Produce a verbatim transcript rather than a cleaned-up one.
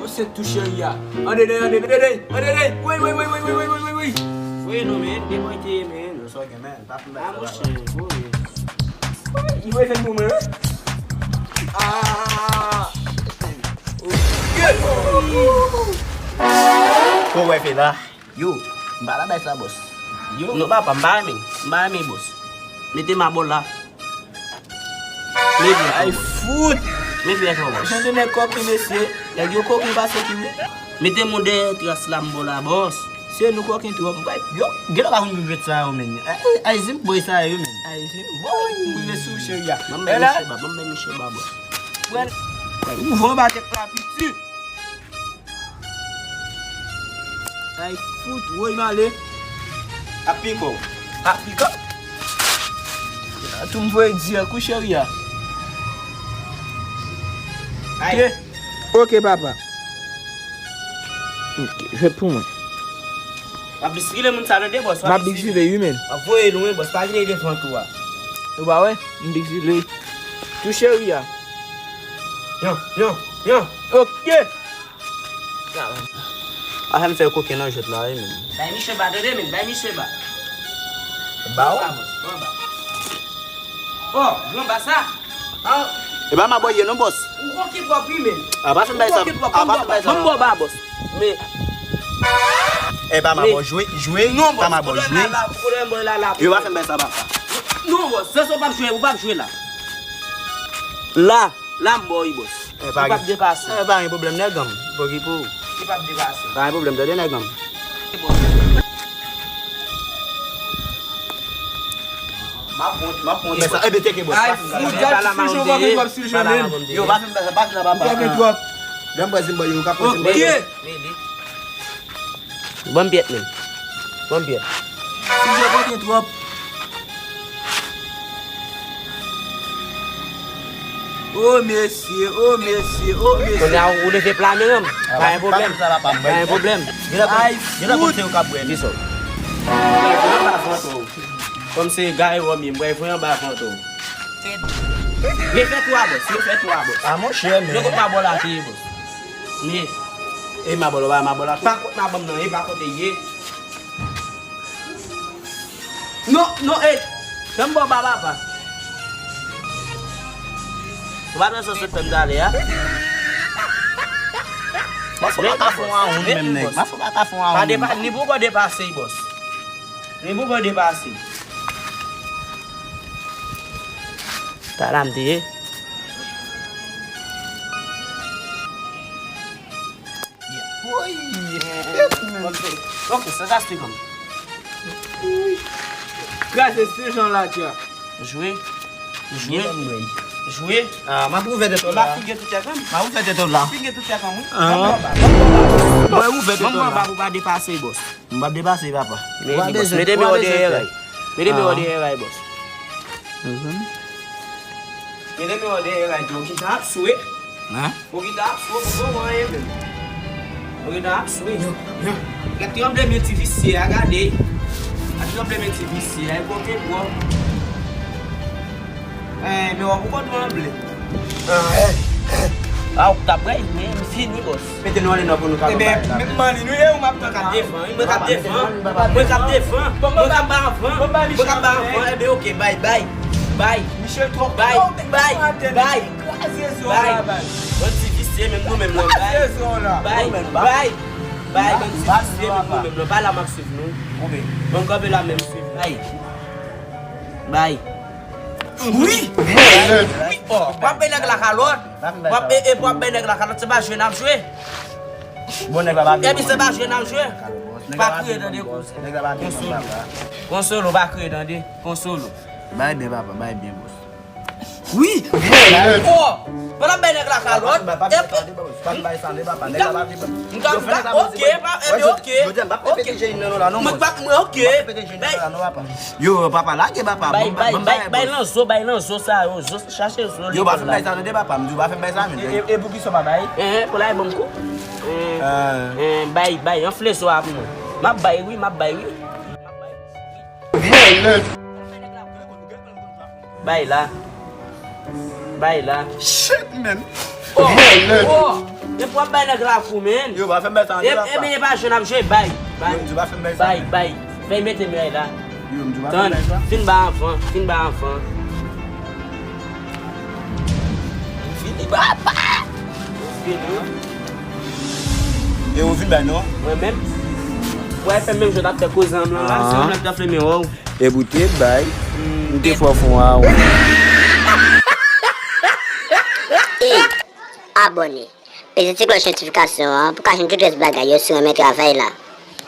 Se tou cheri a. An dede, an dede, an dede, an dede. Wi, wi, wi, wi. Voye non, men, depote, men. Yo, sa gen, men. Pa fè bagay sa, monchè, voye. Wi, wi, fè pou mwen, wi. Ah. Ko wè fè la? Yo, m pa la bay sa, bòs. Yo. Non, papa, m pa renmen. M pa renmen, bòs. Mete m abò la. Ay, fout! Men vyèj mwen, bòs. Jan de nèg kòki, mesye. Nèg yo kòki pase ki wi. Mete mwen dèyè tras la, m ba w la, bòs. Se nou kòki twòp. Yo, gen lè pa konn jwèt sa yo, men. Ay, ay, zim boy sa yo, men. Ay, zim boy. Ou rive sou cheri a. Ban m bay misye ba, ban m bay misye ba, bòs. Ou van ba tèt la, piti. Ay, fout, woy, m ale. Ap piko. Ap piko. Tou m voye di a kou cheri a. Ay. Ok, papa. Ok, jwèt pou mwen. W ap diskile moun sa, tande, bòs. W ap diskile, wi, men. W ap voye lwen, bòs. Pa vin devan tou a. Ou pa wè? M diskile. Tou cheri a. Yon, yon, yon. Ok. A fè m fè koken nan jwèt la, wi, men. Bay misye ba, tande, men. Bay misye ba. Ba w? Ba, bòs, ba, ba. Oh, gran ba sa. Ah. E pa m abòye non, bòs. Ou kòki twòp, wi, men. A pa fè m bay sa. Ou kòki twòp, a pa fè m bay sa. Ban m ba w ba, bòs. Men. E pa m abò jwe, jwe. Non, bòs. Pa m abò jwe. Yo pa fè m bay sa, papa. Non, bòs. Se sa w p ap jwe, ou p ap jwe la. La. La m ba w wi, bòs. Li p ap depase. E, pa gen pwoblèm, nèg an m. Pokipo. Li p ap depase. Pa gen pwoblèm, tande, nèg an m. M ap pran, m ap pran sa. Ebe, teke, bòs. Ay, fout, gad ti fijon w ap jwe, w ap si jwe menm. Yo, pa fè m, pa fè m la, papa. Ou kòki twòp. Lè m wè zim bò yo, ou ka pran zim bò yo. Ok. Ban m pyèt menm. Ban m pyèt. Ti jwe koken twòp. O mesye, o mesye, o mesye. Kounye a ou leve pla men an. Pa gen pwoblèm. Pa gen pwoblèm. Ay, fout. Kisa w? Kòm se Guy Romy, m pral voye anba fantom. Refè twa, bòs. Refè twa, bòs. A, monchè, men. Yo konn pa bò la te ye, bòs. Men. E m a bò la, m a bò la. Pa kont m a ban m nan, e pa kote ye. Non, non, e. Fè m bò ba papa. Ou pa bezwen sot fè m talè a. Mafo pa ka fè yon woun menm, nèg. Mafo pa ka fè yon woun. Pa depa, ni poko depase, bòs. Ni poko depase. Talè a m te ye. Woy! Ok, sa, sa se kòm. Kraze se jan la, tia. Jwe. Jwe. Jwe. Ah, m ap ouvè tèt ou la. M ap fige tout tèt an. M ap ouvè tèt ou la. Fige tout tèt an, wi. Ah. Mwen ouvè tèt ou la. Ban m anba pou pa depase, bòs. M p ap depase, papa. Mete men w dèyè ray. Mete men w dèyè ray, bòs. Mete men w dèyè ray, bòs. Ou gentan ap swe. Hein? Ou gentan ap swe, ou pa wè anyen menm. Ou gentan ap swe. Yo, yo. Gad tranble men ti visye a, gade. Gad tranble men ti visye a, e kote bò. Eh, men w ap ou konn tranble. Ah, eh, eh. Ah, ou t ap bay, men m fini, bòs. Mete nou andedan pou nou ka bay la. Ebyen, men m anni nou ye, ou m ap tann la. Mwen k ap devan, mwen k ap devan. Mwen k ap devan. Mwen k ap ba avan. Mwen k ap ba avan. Ebyen, ok, bay, bay. Bay. Misye twòp. Bay, bay, bay. Bay. Bann ti visye, menm nou menm nan. Bay. Bay, bay. Bay, bann ti visye, menm nou menm nan. Pa la m ap swiv nou. Bon, kanpe la menm swiv. Bay. Bay. Wi! Wi! Oh, w ap bay nèg la kalòt. W ap, e, e, w ap bay nèg la kalòt, se pa jwe n ap jwe. Bon, nèg la pa vin. Epi se pa jwe n ap jwe. Pa kriye, tande, konsolo. Konsolo, pa kriye, tande. Konsolo. Bay byen, papa, bay byen, bòs. Wi! Oh! Pandan m bay nèg la kalòt, epi Pa bay sa, papa. Nèg la pa vin. M ka, m ka, ok, pa, epi ok. Yo di m pa pete jeni nan la non. Mwen pa, mwen ok. Pa pete jeni nan la non, papa. Yo, papa, lage papa. Bay, bay, bay, bay lanzo, bay lanzo sa yo, zo, chache zo. Yo, pa fè bay sa, tande, papa. M di w pa fè bay sa, men. E, e, e pou ki sa w pa bay? Eh, pou la, e bon kou. Eh, eh, bay, bay, anfle zo a pou mwen. M ap bay, wi, m ap bay, wi. Bay la. Bay la. Shit, man. Oh, oh. W ap bay nan grafou, men. Yo, pa fè m bay sa nan grafou. Ebyen, e pa jwenn ap jwe, bay. Bay. Yo, m di pa fè m bay sa. Bay, bay. Fè mete m la. Yo, m di pa fè m bay sa. Tann, fin bay anvan, fin bay anvan. Fini, papa. Fini. E ou vin bay non? Mwen menm. Ou al fè menm jan w t ap fè koze an blan la, se ou menm k t ap flemen wè w. E pou te bay, m te fè w fon a ou. Ey, abòne. Peze ti klòch notifikasyon an pou ka jwenn tout rès bagay yo si w renmen travay la.